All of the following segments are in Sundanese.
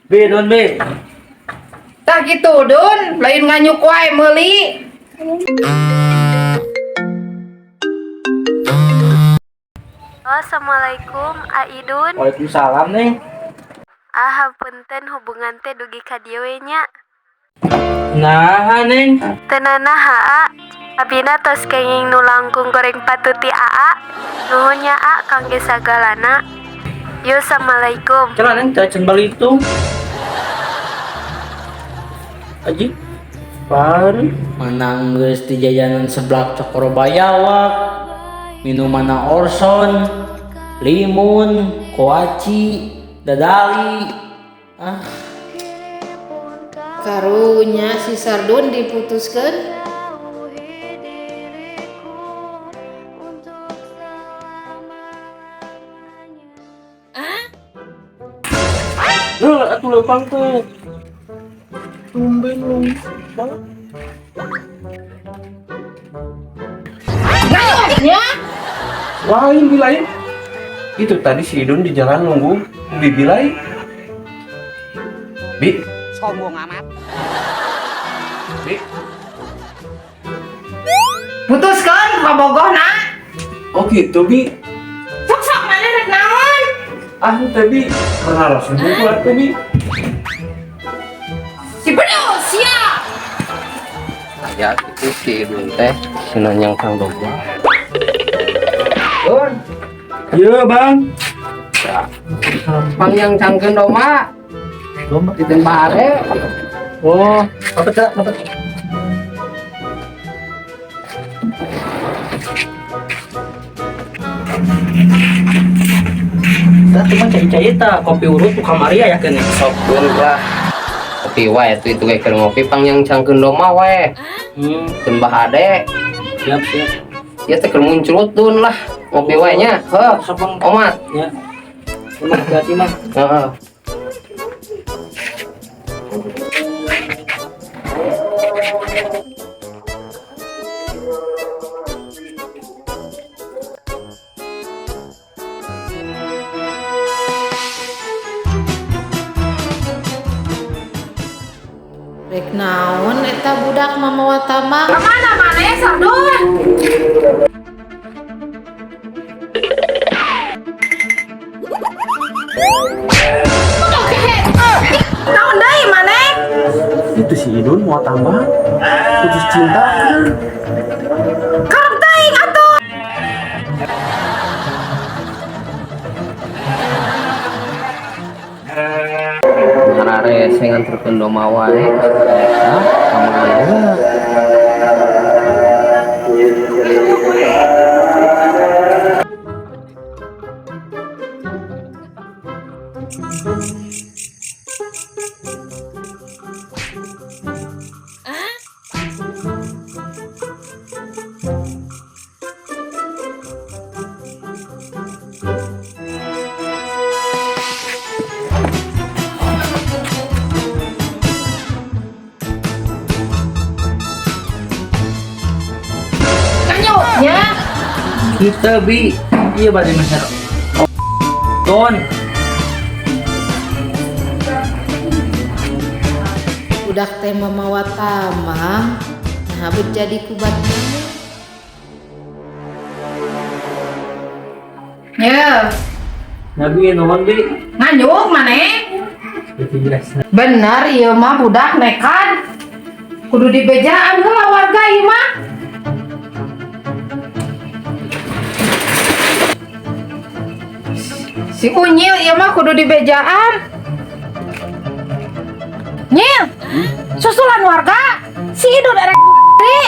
Bi, Don bi. Tah gitu Dun, lain nganyuk wae meuli. Assalamualaikum, Aidun. Waalaikumsalam, Neng. Ah, hapunten hubungan teh dugi ka dieu we nya. Nah, Neng. Teu nanaha, A. Abina tos kenging nu langkung goreng patuti Aa. Nuhun nya A kangge sagalana. Yo, assalamualaikum. Celah, Neng, cacan balik itu. Aji. Baru menang geus di jajanan seblak Cokro Bayawak, minuman Orson, limun, koaci, dadali. Ah, Karunya si Sardun diputuskeun. Nuh, atuh leumpang teh. Tumben leumpang. Nya, Lain bi lain. Itu tadi si Idun di jalan nunggu bibi lain. Bi, Sombong amat. Bi. Putuskeun kabogohna. Oh gitu bi. Sok-sok mana rek naon? Ah teh bi, pernah langsung buat tuh bi. Si bedul sia. Ya itu si Idun teh si nanyang kang domba. Dun, Iya, Bang. pang yang cangkeun domba Domba. di tempare. Oh, apa cak? Apa? Tah cuma cai-cai ta kopi urut tuh kamari aya keneh. Sok dun lah. Kopi wae atuh itu kayak keur ngopi pang yang cangkeun domba wae. Keun bahade. Siap, siap. Ya teh keur muncrut dun lah. Ngopi wae nya. Heuh. Sok, Bang. Omat. Ya. Emang hati-hati, Mang. Heeh. Rek naon eta budak mamawa tambang? Kamana maneh Sardun? Naon deui maneh? Itu si Idun mau tambah putus cinta. Karep teuing atuh. Ngarare saya nganterkeun domba wae. Eta ka mana? Nganyuknya. Kita bi, iya bade meser. Don, Budak teh mamawa tambang. Nah, bet jadi kubat nyamuk. Ya, Nabi nuhun bi. Nganyuk maneh. Bener ieu mah budak nekat. Kudu dibejaan heula warga ieu mah. Si Unyil ieu mah kudu dibejaan. Nyil, susulan warga. Si Idun erek di.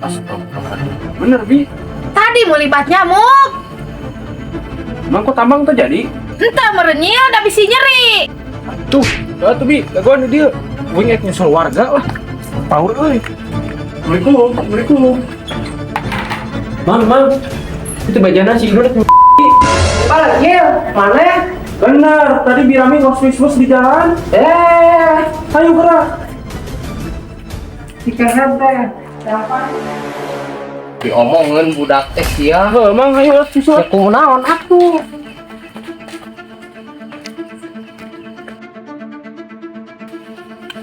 Astagfirullahaladzim. Bener bi. Tadi melibat nyamuk. Emang kok tambang terjadi? Entah merenyil da bisi nyeri. Tuh, ya tuh bi, dagoan di dia. Gue ngek nyusul warga lah. Power euy. Assalamualaikum, Assalamualaikum. Mang, mang. Itu bajana si Idun rek Pal, Nyil, mana? Bener, tadi Birami ngos-ngos di jalan. Ayo gerak. Si kehet teh. Siapa? Diomongeun budak teh sia. Heuh, mang ayo lah susul. Ya kunaon atuh?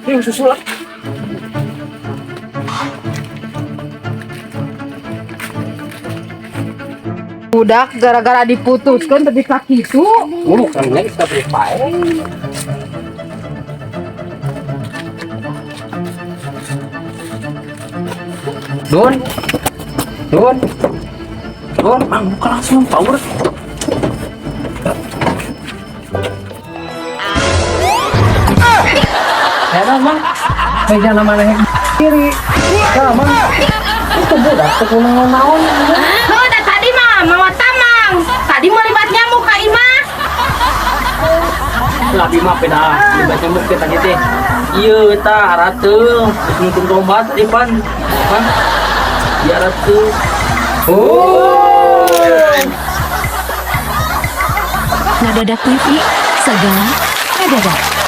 Yuk susul lah. Budak gara-gara diputuskan tapi kaki itu. Mulu kan geus kabeh pae. Don. Don. Don. Mang, buka langsung power. Ya Mang. Meja nama maneh kiri. Ya, Mang. Itu budak teu kunaon-naon. Heuh, da tadi mah mawa tamang. Tadi mah libat nyamuk ka imah. Abi mah peda libat nyamuk teh tadi teh. Ieu tah arateul, geus nungtung domba tadi pan. Pan. Di arateul. Oh. Nadadak TV, segala nadadak.